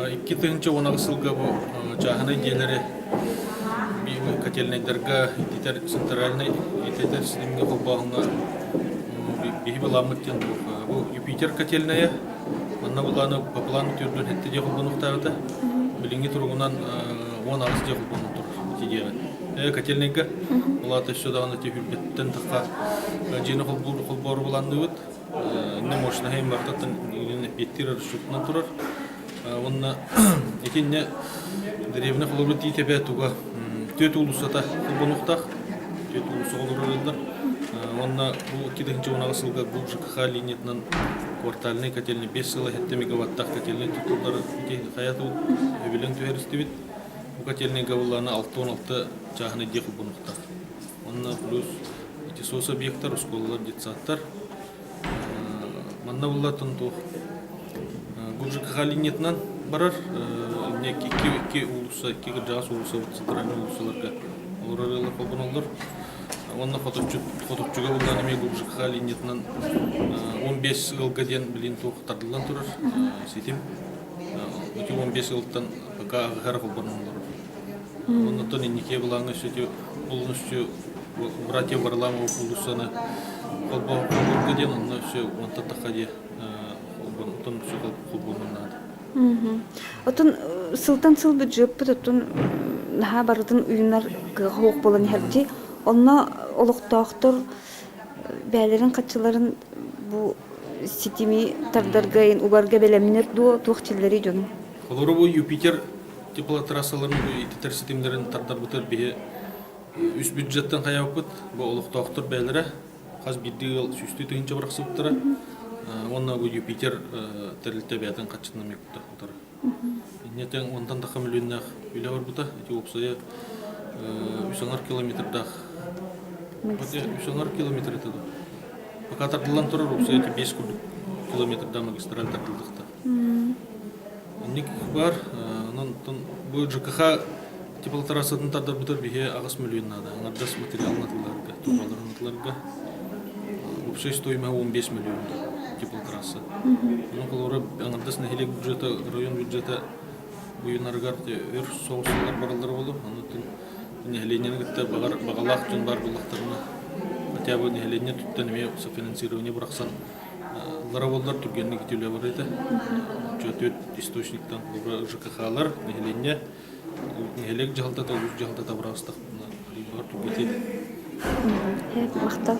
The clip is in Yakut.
2018 сылга бу чааһынай дьиэлэри котельнайдарга ититэр центральнай ититэр ситимҥэ холбооһуҥҥа биһи былааммыт диэн бу Юпитер котельнайа манна былааны по плану түрдүн хэттэ дьиэ холбонуохтаабыта. Билиҥҥи туругунан 18 дьиэ холбонон турар ити дьиэҕэ. Котельнайга ол аата өссө даҕаны түһүлгэттэн тахха дьиэни холбоору былаанныыбыт. Иннэ мощноһын барытыттан эппиэттиир расчетунан турар. Уонна итиннэ дэриэбинэ холобур тиитэбэ туга түөрт уулуссата холбонуохтаах. Түөрт уулусса олорор ыаллар. Уонна бу 2018 сылга бу ЖКХ линиятынан квартальнай котельный 5 сыла 7 мегаваттаах котельный тутуллар ити хайа үбүлэн түһэристибит. Бу котельныйга буллаана 66 чааһынай дьиэ холбонуохтаах. Онно плюс ити соцобъектар, оскуолалар, детсадтар. Манна буллатын туох ГУРЖКХ линиятынан барар. Инне икки уулусса, икки кырдьаҕас уулусса центральный уулуссаларга олорор ыаллар холбоноллор. Уонна Хоточчуга буллаан эмиэ ГУРЖКХ линиятынан 15 ыалга диэн билин туох тардыллан турар ситим. Ити 15 ыалтан пока аҕыһар холбонон олорор. Оннуттан инникигэ былааҥҥа өссө полностью братья Варламова уулуссаны холбоорго диэн онно өссө уонтан тахха диэ холбонтон өссө холбонуон наада. Отун сылтан сыл бюджеппыт оттон наһаа барытын уйунар кыаҕа суох буолан иһэрдии. Онно олохтоохтор бэйэлэрин хаччыларын бу ситими тардарга угарга бэлэмнэр дуо туох чиллэрий дьону? Олору бу Юпитер теплотрассаларын ититэр ситимнэрин тардарбытыгар биһи үс бюджеттан хайаабыппыт. Бу олохтоохтор бэйэлэрэ хас биирдии ыал сүүстүү тыһыынча бырахсыбыттара. Уонна бу Юпитер тэрилтэ бэйэтин хаччытынан эмиэ куттар. Инньэ тэҥ уонтан тахха мөлүйүөннээх үлэ барбыта. Ити уопсайа үс аҥар километрдаах үс аҥар километр этэ дуо? Пока тардыллан турар уопсайа ити 5 курдук километрдаах магистраль тардыллыахтаах. Инник баар. Онон бу ЖКХ теплотрассатын тардарбытар биһи 8 миллион наада. Аҥардас материалын атыыларга, турбаларын атыыларга. Общая стоимость 15 миллион теплотрасса. Ону холобура аҥардас нэһилиэк бюджета, район бюджета уйунарыгар өр соҕус сыллар бараллара буолуо. Онон нэһилиэнньэни кытта баҕар баҕалаах дьон баар буоллахтарына хотя бы нэһилиэнньэ туттан эмиэ софинансирование бырахсан Ыллара буоллар түргэнник итилэ барар этэ. Түөрт источниктан ЖКХ-лар, нэһилиэнньэ, нэһилиэк дьаһалтата, улуус дьаһалтата быраастахпына арыйбаҕар түргэтиэ. Махтал.